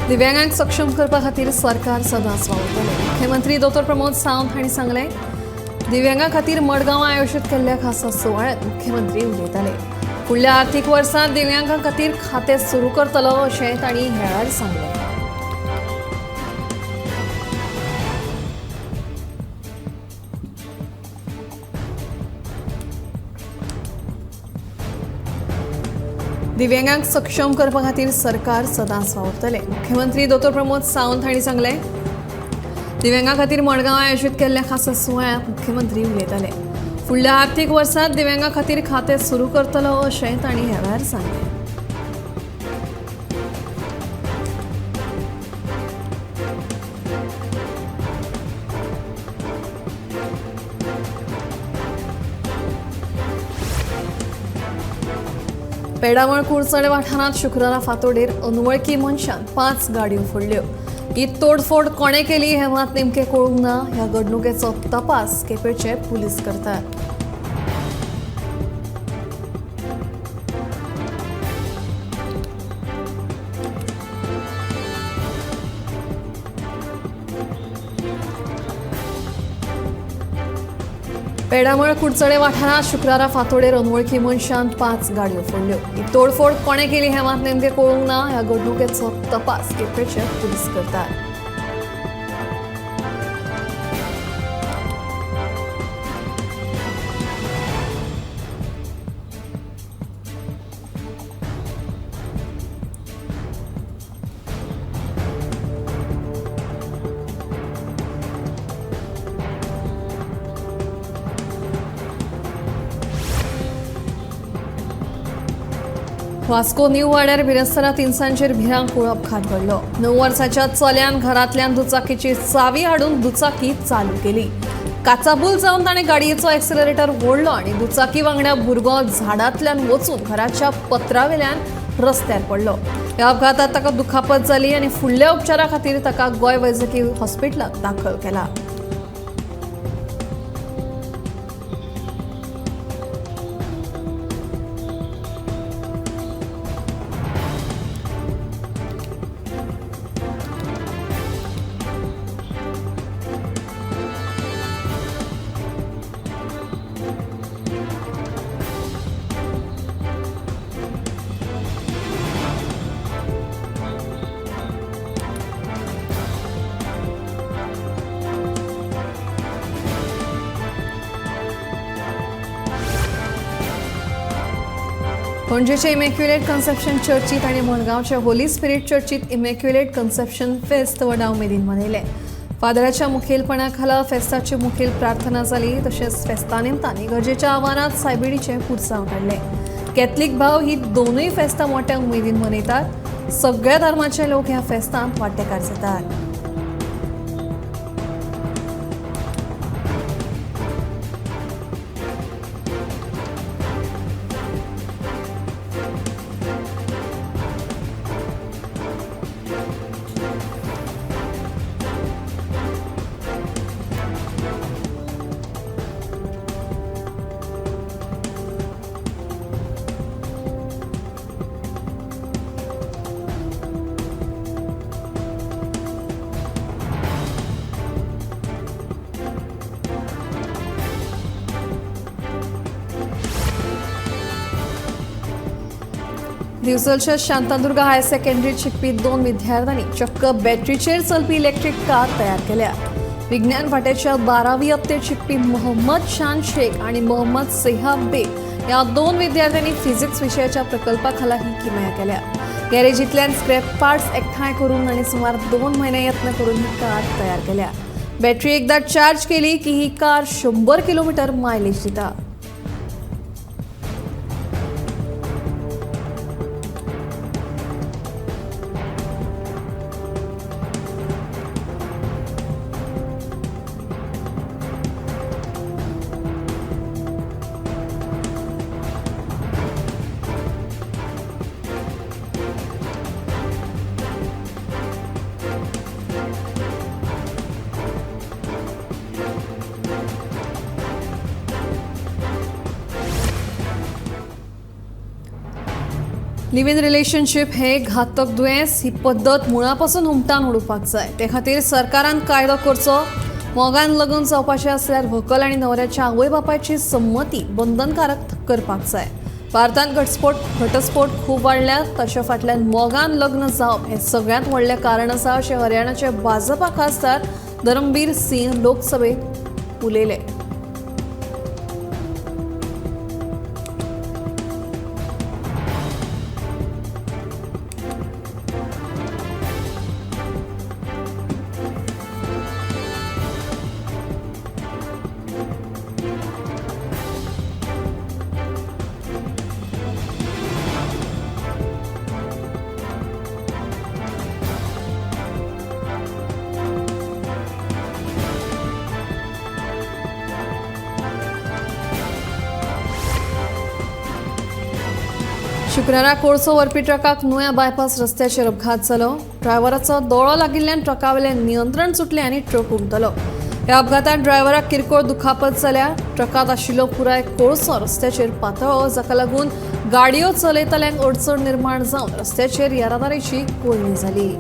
दिव्यांगांक सक्षम करपा खातीर सरकार सदांच वावुरतलें. मुख्यमंत्री डॉ प्रमोद सावंत हांणी सांगलें, दिव्यांगा खातीर मडगांव आयोजीत केल्ल्या खासा सुवाळ्यांत मुख्यमंत्री उलयताले. फुडल्या आर्थीक वर्सांत दिव्यांगां खातीर खातें सुरू करतलो अशें तांणी ह्या वेळार सांगलें. दिव्यांगांक सक्षम करपा खातीर सरकार सदांच वावुरतलें. मुख्यमंत्री डॉ प्रमोद सावंत हांणी सांगलें, दिव्यांगा खातीर मडगांव आयोजीत केल्ल्या खासा सुवाळ्यांत मुख्यमंत्री उलयताले. फुडल्या आर्थीक वर्सांत दिव्यांगा खातीर खातें सुरू करतलो अशें तांणी ह्या वेळार सांगलें. पेडावळ कुडचडे वाठारांत शुक्रारा फांतोडेर अनवळखी मनशान 5 गाडयो फोडल्यो. ही तोडफोड कोणें केली हें मात नेमकें कळूंक ना. ह्या घडणुकेचो तपास केपेंचे पुलीस करतात. पेडामळ कुडचडे वाठारांत शुक्रारा फांतोडेर अनवळखी मनशान 5 गाडयो फोडल्यो. ही तोडफोड कोणें केली हें मात नेमकें कळूंक ना. ह्या घडणुकेचो तपास केपेंचे पुलीस करतात. वास्को न्यू वाड्यार बिरेस्तारा तिनसांचेर भिरांकूळ अपघात घडलो. 9 वर्साच्या चल्यान घरांतल्यान दुचाकीची चावी हाडून दुचाकी चालू केली. काचाबूल जावन ताणें गाडयेचो एक्सिलरेटर ओडलो आनी दुचाकी वांगडा भुरगो झाडांतल्यान वचून घराच्या पत्रावेल्यान रस्त्यार पडलो. ह्या अपघातात ताका दुखापत जाली आनी फुडल्या उपचारा खातीर ताका गोंय वैजकी हॉस्पिटलांत दाखल केला. पणजेचे इमॅक्युलेट कन्सेप्शन चर्चीत आनी मडगांवच्या होली स्पिरीट चर्चीत इमॅक्युलेट कन्सेप्शन फेस्त व्हडा उमेदीन मनयलें. फादराच्या मुखेलपणा खाला फेस्ताची मुखेल प्रार्थना जाली. तशेंच फेस्ता निमतान इगर्जेच्या आव्हानांत सायबिणीचें पुरसांव काडलें. कॅथलीक भाव ही दोनूय फेस्तां मोठ्या उमेदीन मनयतात. सगळ्या धर्माचे लोक ह्या फेस्तांत वांटेकार जातात. दिवचलच्या शांतादुर्गा हायर सेकंडरीत शिकपी 2 विद्यार्थ्यांनी चक्क बॅटरीचेर चलपी इलेक्ट्रीक कार तयार केल्या. विज्ञान फाट्याच्या 12वी यत्तेत शिकपी मोहम्मद शान शेख आनी मोहम्मद सेहाब बेग ह्या 2 विद्यार्थ्यांनी फिजिक्स विशयाच्या प्रकल्पा खाला ही किमया केल्या. गॅरेजींतल्यान स्क्रॅप पार्ट्स एकठांय करून आनी सुमार 2 म्हयने यत्न करून ही कार तयार केल्या. बॅटरी एकदा चार्ज केली की ही कार 100 किलोमीटर मायलेज दिता. लिव्ह इन रिलेशनशीप हे घातक दुयेंस. ही पद्दत मुळापासून हुमटान उडोवपाक जाय. ते खातीर सरकारान कायदो करचो. मोगान लग्न जावपाचें आसल्यार व्हंकल आनी न्हवऱ्याच्या आवय बापायची संमती बंधनकारक करपाक जाय. भारतांत घटस्फोट खूब वाडल्यात, ताच्या फाटल्यान मोगान लग्न जावप हें सगळ्यांत व्हडलें कारण आसा, अशें हरियाणाचे भाजपा खासदार धरमबीर सिंह लोकसभेत उलयले. शुक्रारा कोळसो व्हरपी ट्रकाक नुया बायपास रस्त्याचेर अपघात जालो. ड्रायव्हराचो दोळो लागिल्ल्यान ट्रकावेलें नियंत्रण सुटलें आनी ट्रक उमटलो. ह्या अपघातांत ड्रायव्हराक किरकोळ दुखापत जाल्या. ट्रकांत आशिल्लो पुराय कोळसो रस्त्याचेर पातळ्ळो, जाका लागून गाडयो चलयतल्यांक अडचण निर्माण जावन रस्त्याचेर येरादारीची कोंयडी जाली.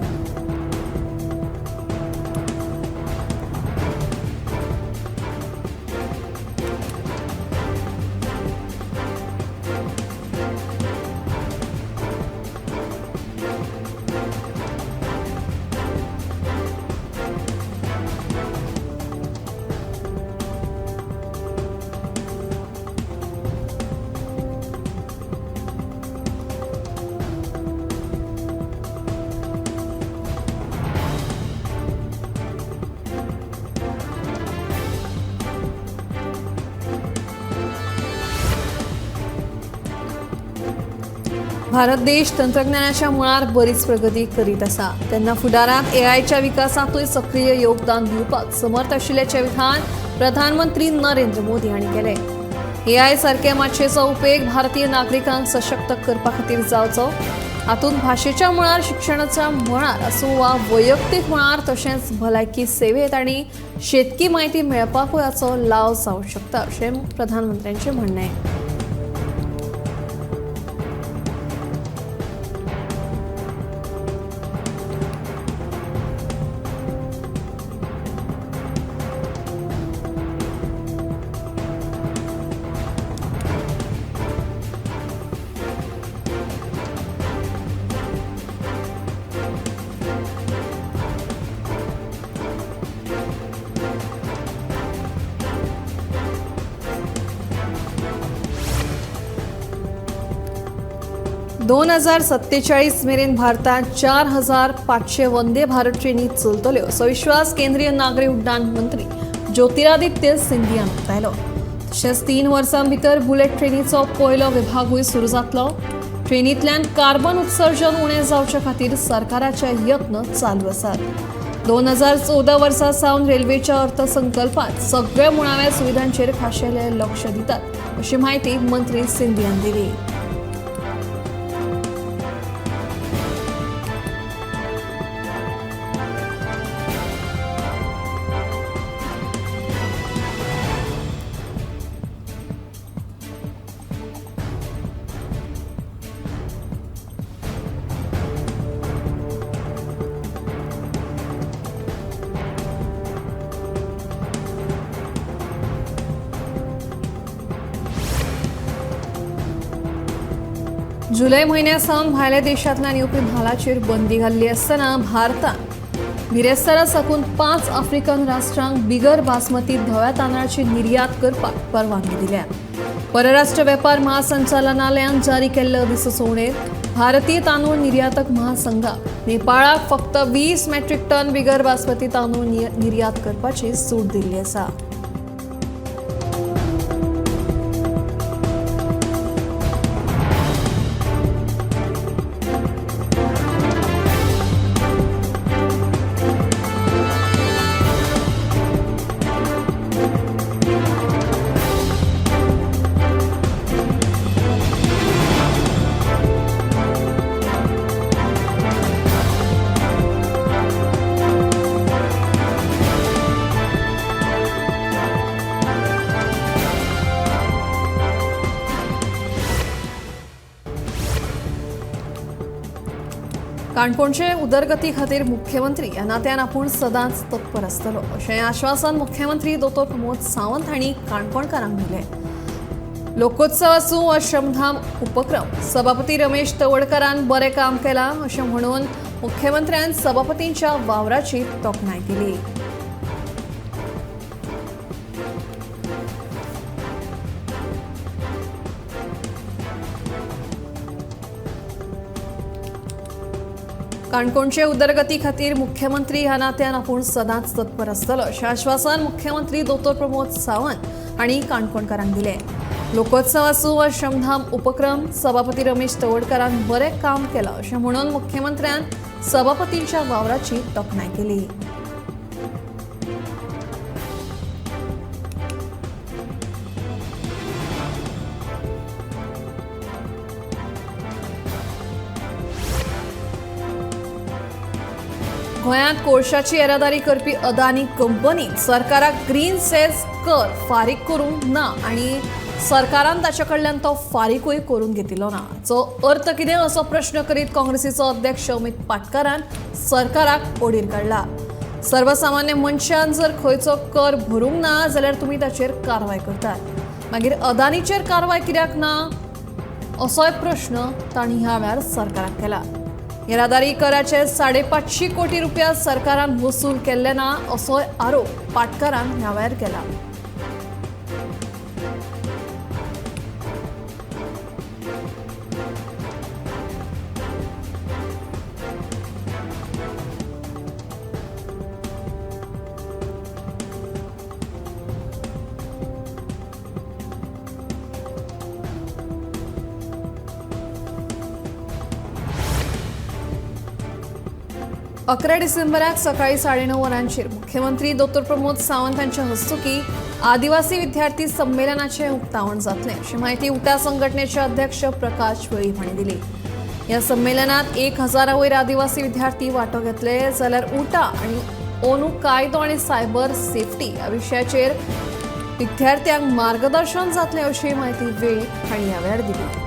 भारत देश तंत्रज्ञानाच्या मळार बरीच प्रगती करीत आसा. तेन्ना फुडारांत एआयच्या विकासांतूय सक्रीय योगदान दिवपाक समर्थ आशिल्ल्याचें विधान प्रधानमंत्री नरेंद्र मोदी हांणी केलें. एआय सारके मातयेचो उपेग भारतीय नागरिकांक सशक्त करपा खातीर जावचो. हातूंत भाशेच्या मळार, शिक्षणाच्या मळार आसूं वा वैयक्तीक मळार, तशेंच भलायकी सेवेत आनी शेतकी म्हायती मेळपाकूय हाचो लाव जावंक शकता, अशें प्रधानमंत्र्यांचें म्हणणें. 2047 मेरेन भारतात 4500 वंदे भारत ट्रेनी चलतल्यो, असो विश्वास केंद्रीय नागरी उड्डाण मंत्री ज्योतिरादित्य सिंधियान उक्तायलो. तशेंच 3 वर्सां भितर बुलेट ट्रेनीचो पयलो विभागूय सुरू जातलो. ट्रेनींतल्यान कार्बन उत्सर्जन उणें जावचे खातीर सरकाराचे यत्न चालू आसात. 2014 वर्सा सावन रेल्वेच्या अर्थसंकल्पांत सगळ्या मुळाव्या सुविधांचेर खाशेलें लक्ष दितात, अशी म्हायती मंत्री सिंधियान दिली. जुलै म्हयन्या सावन भायल्या देशांतल्यान येवपी म्हालाचेर बंदी घाल्ली आसतना भारतान बिरेस्तारा साकून 5 आफ्रिकन राष्ट्रांक बिगर बासमती धव्या तांदळाची निर्यात करपाक परवानगी दिल्या. परराष्ट्र वेपार महासंचालनालयान जारी केल्ले अधिसुचोवणेर भारतीय तांदूळ निर्यातक महासंघाक नेपाळाक फक्त 20 मेट्रीक टन बिगर बासमती तांदूळ निर्यात करपाची सूट दिल्ली आसा. काणकोणचे उदरगती खातीर मुख्यमंत्री ह्या नात्यान आपूण सदांच तत्पर आसतलो अशें आश्वासन मुख्यमंत्री दोतोर प्रमोद सावंत हांणी काणकोणकारांक दिलें। लोकोत्सव आसूं वा श्रमधाम उपक्रम, सभापती रमेश तवडकारान बरें काम केलां अशें म्हणून मुख्यमंत्र्यान सभापतींच्या वावराची तोखणाय केली। काणकोणचे उदरगती खातीर मुख्यमंत्री ह्या नात्यान आपूण सदांच तत्पर आसतलो अशें आश्वासन मुख्यमंत्री दोतोर प्रमोद सावंत हांणी काणकोणकारांक दिलें। लोकोत्सव आसूं वा श्रमधाम उपक्रम, सभापती रमेश तवडकारान बरें काम केलां अशें म्हणून मुख्यमंत्र्यान सभापतींच्या वावराची तोखणाय केली। गोंयांत कोळशाची येरादारी करपी अदानी कंपनी सरकाराक ग्रीन सेस कर फारीक करूंक ना आनी सरकारान ताचे कडल्यान तो फारीकूय करून घेतिल्लो ना। जो अर्थ कितें असो प्रश्न करीत काँग्रेसीचो अध्यक्ष अमित पाटकारान सरकाराक ओडीर काडला। सर्वसामान्य मनशान जर खंयचो कर भरूंक ना जाल्यार तुमी ताचेर कारवाय करतात, मागीर अदानीचेर कारवाय कित्याक ना असोय प्रश्न तांणी ह्या वेळार सरकाराक केला। येरादारी कराचे 550 कोटी रुपया सरकारान वसूल केल्ले ना असोय आरोप पाटकारान ह्या वेळार केला। अकरा डिसेंबराक सकाळी 9:30 वरांचेर मुख्यमंत्री दोतोर प्रमोद सावंत हांच्या हस्तुकी आदिवासी विद्यार्थी संमेलनाचें उक्तावण जातलें अशी म्हायती उटा संघटनेचे अध्यक्ष प्रकाश वेळीप हांणी दिली। ह्या संमेलनात 1000 वयर आदिवासी विद्यार्थी वांटो घेतले जाल्यार उटा आनी ओनू कायदो आनी सायबर सेफ्टी ह्या विशयाचेर विद्यार्थ्यांक मार्गदर्शन जातलें अशी म्हायती वेळीप हांणी ह्या वेळार दिली।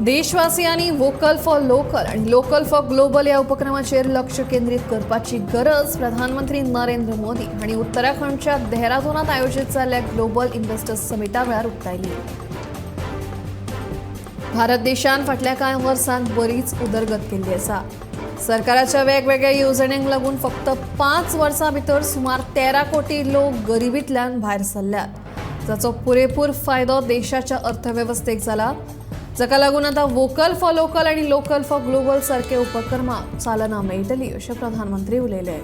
देशवासियांनी वोकल फॉर लोकल आणि लोकल फॉर ग्लोबल या उपक्रमाचेर लक्ष केंद्रीत करपाची गरज प्रधानमंत्री नरेंद्र मोदी हांणी उत्तराखंडच्या देहरादूनात आयोजित जाल्ल्या ग्लोबल इन्व्हेस्टर्स समिटा वेळार उक्तायली। भारत देशान फाटल्या कांय वर्सांत बरीच उदरगत केल्ली आसा। सरकाराच्या वेगवेगळ्या येवजण्यांक लागून फक्त 5 वर्सां भितर सुमार 13 कोटी लोक गरिबींतल्यान भायर सरल्यात, जाचो पुरेपूर फायदो देशाच्या अर्थवेवस्थेक जाला। जाका लागून आतां वोकल फॉर लोकल आनी लोकल फॉर ग्लोबल सारके उपक्रमाक चालना मेळटली अशें प्रधानमंत्री उलयले।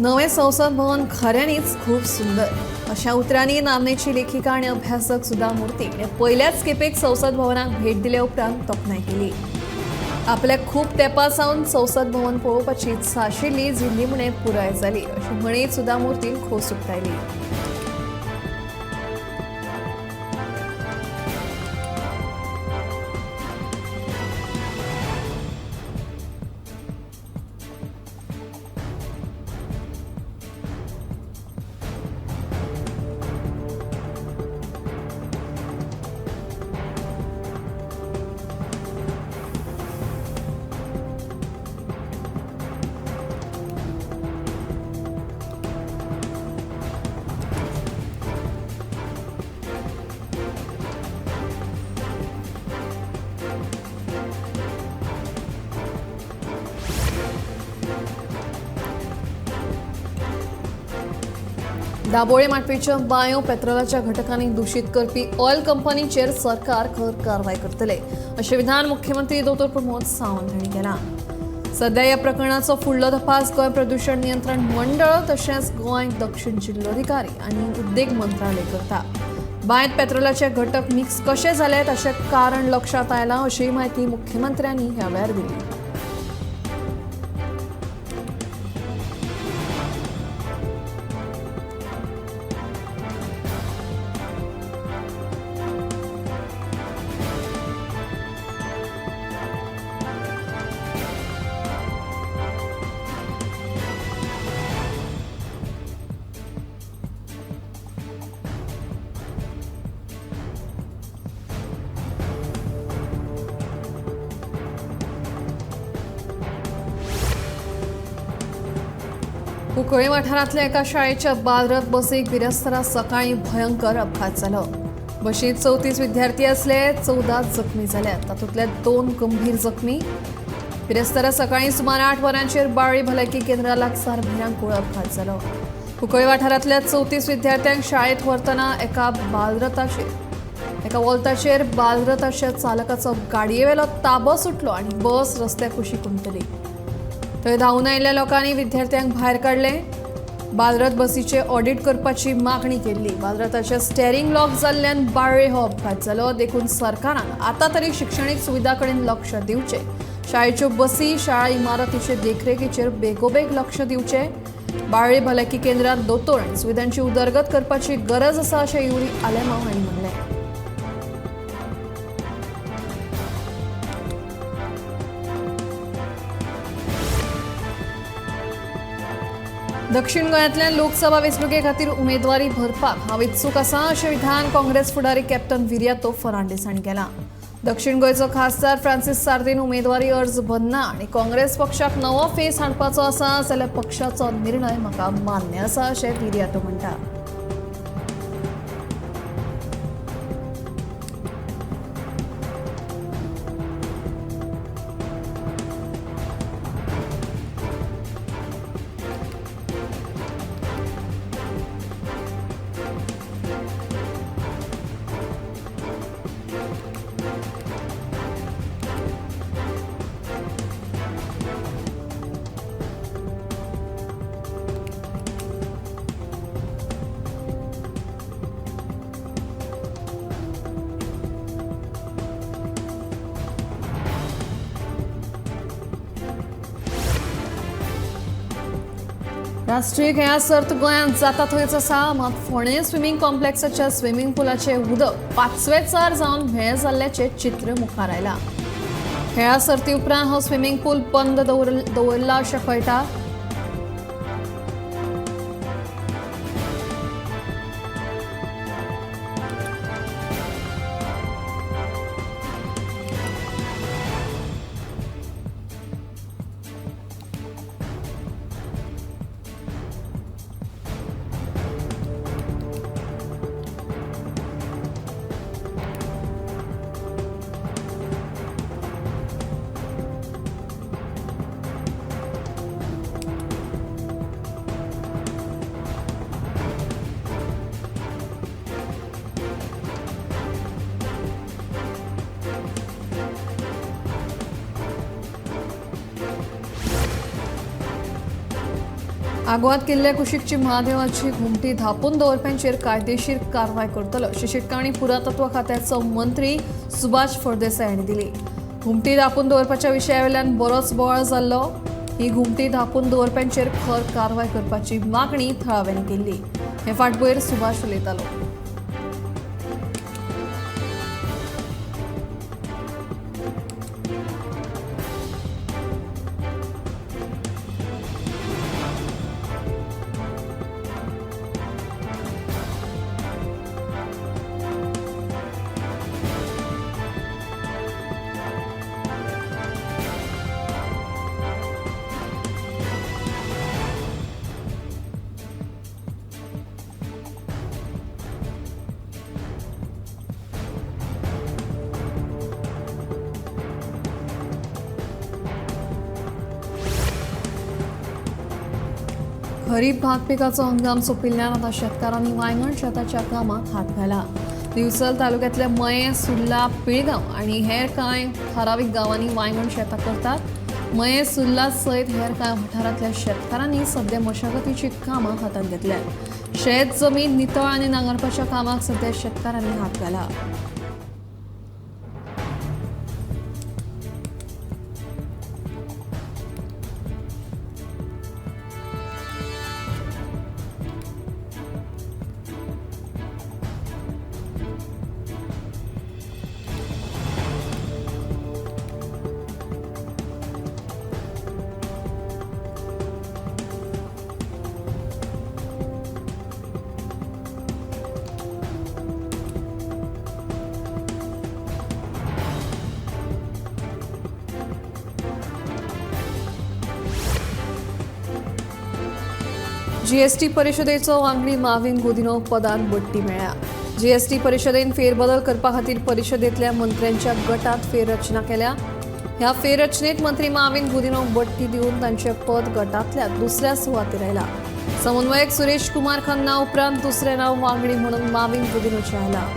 नवे संसद भवन खऱ्यांनीच खूब सुंदर अशा उतरांनी नामनेची लेखिका आणि अभ्यासक सुधा मूर्ती हिणें पयल्याच खेपेक संसद भवनाक भेट दिले उपरांत तोखणाय केली। आपल्याक खूब तेंपा सावन संसद भवन पळोवपाची इत्सा आशिल्ली जी निमणें पुराय जाली अशें म्हणीत सुधा मूर्तीन खोस उक्तायली। दाबोळे माटवीच्या बांयो पेट्रोलाच्या घटकांनी दूषित करपी ऑयल कंपनीचेर सरकार खर कारवाय करतले अशें विधान मुख्यमंत्री दोतोर प्रमोद सावंत हांणी केलां. सध्या ह्या प्रकरणाचो फुडलो तपास गोंय प्रदूषण नियंत्रण मंडळ तशेंच गोंय दक्षिण जिल्लोधिकारी आनी उद्देग मंत्रालय करता. बांयत पेट्रोलाचे घटक मिक्स कशे जाले ताचें कारण लक्षांत आयलां अशी म्हायती मुख्यमंत्र्यांनी ह्या वेळार दिली. कुंकळी वाठारांतल्या एका शाळेच्या बालरथ बसीक बिरेस्तारा सकाळीं भयंकर अपघात जालो. बशींत 34 विद्यार्थी आसले, 14 जखमी जाल्यात, तातूंतले 2 गंभीर जखमी. बिरेस्तारा सकाळीं सुमार 8 वरांचेर बाळ्ळी भलायकी केंद्रा लागसार भिरांकूळ अपघात जालो. कुंकळी वाठारांतल्या 34 विद्यार्थ्यांक शाळेंत व्हरतना एका वॉल्ताचेर बालरथाच्या चालकाचो गाडयेवेलो ताबो सुटलो आनी बस रस्त्या कुशीक उमटली. थंय धांवून आयिल्ल्या लोकांनी विद्यार्थ्यांक भायर काडले. बालरथ बसीचे ऑडिट करपाची मागणी केल्ली. बालरथाचे स्टेरिंग लॉक जाल्ल्यान बाळ्ळे हो अपघात जालो. देखून सरकारान आतां तरी शिक्षणीक सुविधा कडेन लक्ष दिवचें. शाळेच्यो बसी शाळा इमारतीचे देखरेखीचेर बेगोबेग लक्ष दिवचें. बाळ्ळे भलायकी केंद्रात दोतोर आनी सुविधांची उदरगत करपाची गरज आसा अशें युरी आलेमांव हांणी म्हणलें. दक्षिण गोंयांतल्यान लोकसभा वेंचणुके खातीर उमेदवारी भरपाक हांव इत्सूक आसा अशें विधान काँग्रेस फुडारी कॅप्टन विरियातो फर्नांडीस हांणी केलां. दक्षिण गोंयचो खासदार फ्रांसीस सार्दीन उमेदवारी अर्ज भरना आनी काँग्रेस पक्षाक नवो फेस हाडपाचो आसा जाल्यार पक्षाचो निर्णय म्हाका मान्य आसा अशें विरियातो म्हणटा. राष्ट्रीय खेळां सर्त गोंयांत जाता थंयच आसा, मात फोंडें स्विमींग कॉम्प्लेक्साच्या स्विमींग पुलाचें उदक पाचवेचार जावन म्हेळ जाल्ल्याचें चित्र मुखार आयलां. खेळां सर्ती उपरांत हो स्विमींग पूल बंद दवरला अशें कळटा. आगवाद किल्ल्या कुशीकची महादेवाची घुमटी धापून दवरप्यांचेर कायदेशीर कारवाय करतलो अशी शिटकावणी पुरातत्व खात्याचो मंत्री सुभाष फळदेसाय हांणी दिली. घुमटी धापून दवरपाच्या विशयावेल्यान बरोच बोवाळ जाल्लो. ही घुमटी धापून दवरप्यांचेर खर कारवाय करपाची मागणी थळाव्यांनी केल्ली. हे फाटभुंयेर सुभाष उलयतालो. खरीप भात पिकाचो हंगाम सोंपिल्ल्यान आतां शेतकारांनी वांयगण शेताच्या कामाक हात घाला. दिवचल तालुक्यांतल्या मयें, सुर्ला, पिळगांव आनी हेर कांय थारावीक गांवांनी वांयगण शेतां करतात. मयें, सुर्ला सयत हेर कांय वाठारांतल्या शेतकारांनी सद्या मशागतीची कामां हातांत घेतल्यात. शेत जमीन नितळ आनी नांगरपाच्या कामाक सद्या शेतकारांनी हात घाला. जीएसटी परिशदेचो वांगडी माविन गुदिन्हो पदान बडटी मेळ्ळ्या. जीएसटी परिशदेन फेरबदल करपा खातीर परिशदेंतल्या मंत्र्यांच्या गटात फेररचना केल्या. ह्या फेररचनेत मंत्री माविन गुदिन्होक बडटी दिवन तांचें पद गटांतल्या दुसऱ्या सुवातेर आयलां. समन्वयक सुरेश कुमार खन्ना उपरांत दुसरें नांव वांगडी म्हणून माविन गुदिन्होचें आयलां.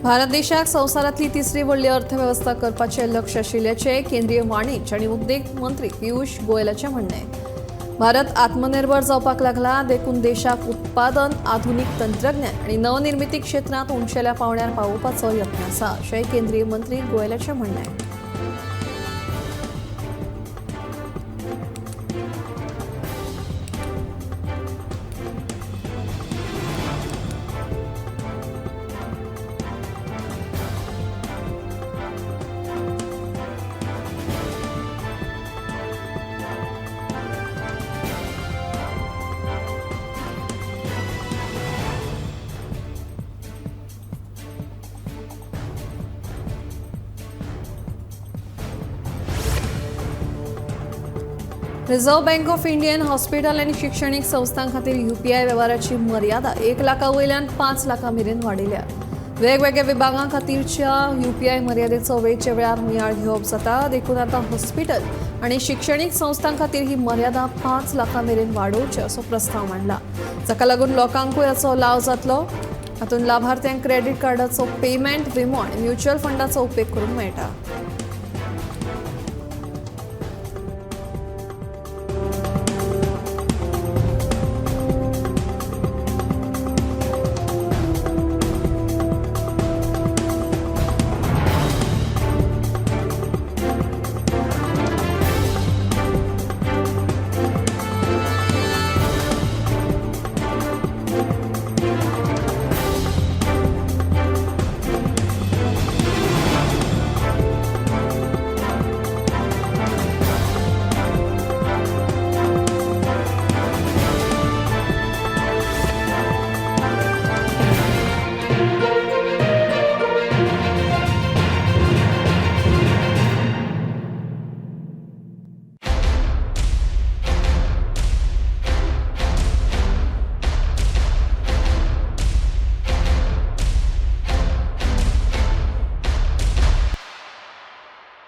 भारत देशाक संवसारांतली तिसरी व्हडली अर्थवेवस्था करपाचें लक्ष आशिल्ल्याचें केंद्रीय वाणिज्य आनी उद्देग मंत्री पियुष गोयलाचें म्हणणें. भारत आत्मनिर्भर जावपाक लागला देखून देशाक उत्पादन, आधुनीक तंत्रज्ञान आनी नवनिर्मिती क्षेत्रांत उंचेल्या पांवड्यार पावोवपाचो यत्न आसा अशेंय केंद्रीय मंत्री गोयलाचें म्हणणें. रिझर्व्ह बँक ऑफ इंडियान हॉस्पिटल आनी शिक्षणीक संस्थां खातीर यूपीआय वेव्हाराची मर्यादा 1 लाखा वयल्यान 5 लाखां मेरेन वाडयल्या. वेगवेगळ्या विभागां खातीरच्या यूपीआय मर्यादेचो वेळचे वेळार नियाळ घेवप जाता देखून आतां हॉस्पिटल आनी शिक्षणीक संस्थां खातीर ही मर्यादा 5 लाखां मेरेन वाडोवची असो प्रस्ताव मांडला, जाका लागून लोकांकूय हाचो लाव जातलो. हातूंत लाभार्थ्यांक क्रेडीट कार्डाचो पेमेंट, विमो आनी म्युच्युअल फंडाचो उपेग करूंक मेळटा.